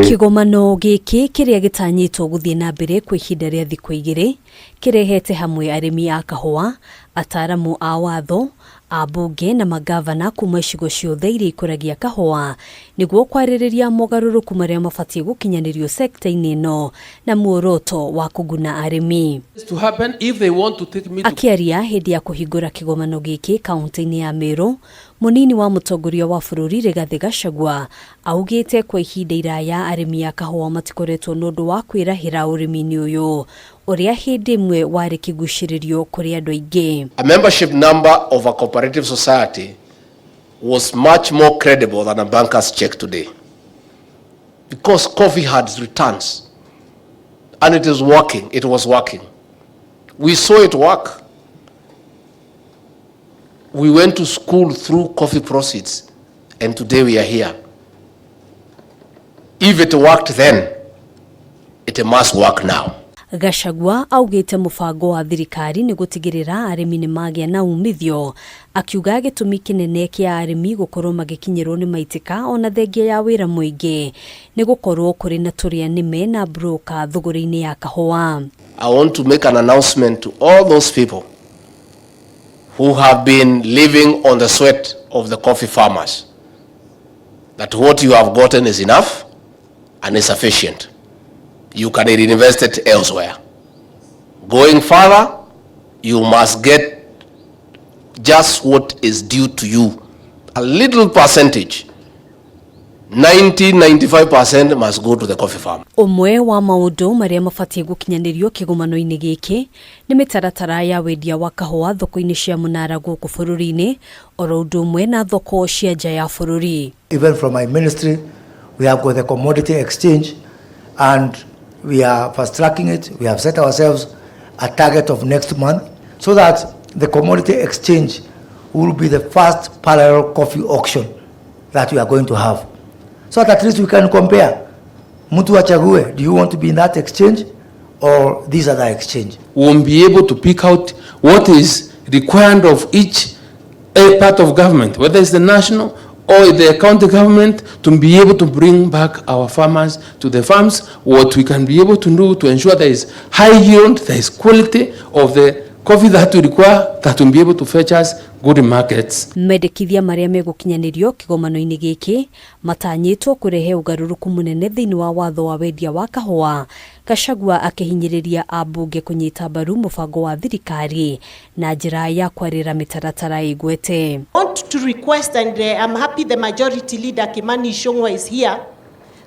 Kĩgomano gĩkĩ kĩrĩa gĩtanyĩtwo gũthiĩ na mbere kwa ihinda rĩa thikũ 2 kĩrehete hamwe arĩmi a kahũa, ataramu a watho, ambunge na mangavana kuma icigo ciothe iria ikũragia kahũa nĩguo kwarĩrĩria mogarũrũku marĩa mabatiĩ gũkinyanĩrio sekta-inĩ ĩno na muoroto wa kũguna arĩmi. To happen if they want to take me to Akĩaria hĩndĩ ya kũhingũra kĩgomano gĩkĩ kaunti-inĩ ya Meru, mũnini wa mũtongoria wa bũrũri Rigathĩ Gachagua augĩte kwa ihinda iraya arĩmi a kahũa matikoretwo na ũndũ wa kwĩrahĩra ũrĩmi-inĩ ũyũ ũrĩa hĩndĩ ĩmwe warĩ kĩgucĩrĩrio kũrĩ andũ aingĩ. A membership number of a cooperative society was much more credible than a banker's check today, because coffee had returns and it is working. It was working. We saw it work. We went to school through coffee proceeds, and today we are here. If it worked then, it must work now. Gachagua augĩte mũbango wa thirikari nĩ gũtigĩrĩra arĩmi nĩ magĩa na umithio, akiuga gĩtũmi kĩnene kĩa arĩmi gũkorwo magĩkinyĩrwo nĩ maitĩka ona thengia ya wĩra mũingĩ nĩ gũkorwo kũrĩ na tũrĩa nĩme na broker thũgũrĩ-inĩ ya kahũa. I want to make an announcement to all those people who have been living on the sweat of the coffee farmers that what you have gotten is enough and is sufficient. You can reinvest it elsewhere. Going further, you must get just what is due to you. A little percentage, 90, 95% must go to the coffee farm. Ũmwe wa maũndũ marĩa mabatiĩ gũkinyanĩrio kĩgomano-inĩ gĩkĩ nĩ mĩtaratara ya wendia wa kahũa thoko-inĩ cia mũnara gũkũ bũrũri-inĩ oro ũndũ ũmwe na thoko cia nja ya bũrũri. Even from my ministry, we have got the commodity exchange and we are fast tracking it. We have set ourselves a target of next month so that the commodity exchange will be the first parallel coffee auction that we are going to have. So that at least we can compare. Mtu achague, do you want to be in that exchange or this other exchange? We won't be able to pick out what is required of each a part of government, whether it's the national or the county government, to be able to bring back our farmers to the farms, what we can be able to do to ensure there is high yield, there is quality of the coffee that we require, that will be able to fetch us good markets. Mendekithia marĩa megũkinyanĩrio kĩgomano-inĩ gĩkĩ matanyĩtwo kũrehe ũgarũrũku mũnene thĩinĩ wa watho wa wendia wa kahũa. Gachagua akĩhinyĩrĩria ambunge kũnyita mbaru mũbango wa thirikari na njĩra ya kwarĩra mĩtaratara ĩgwete. Want to request, and I'm happy the majority leader Kimani Ichung'wah is here,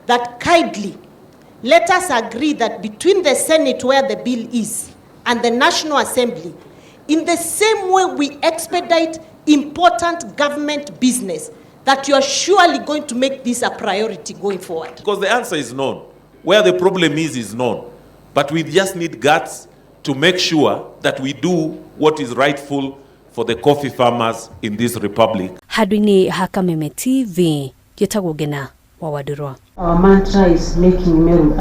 that kindly let us agree that between the Senate, where the bill is, and the National Assembly, in the same way we expedite important government business, that you are surely going to make this a priority going forward. Because the answer is known. Where the problem is known. But we just need guts to make sure that we do what is rightful for the coffee farmers in this republic. Handũ-inĩ ha Kameme TV, njĩtagwo Ngena wa Wandũrwa. Our mantra is making Meru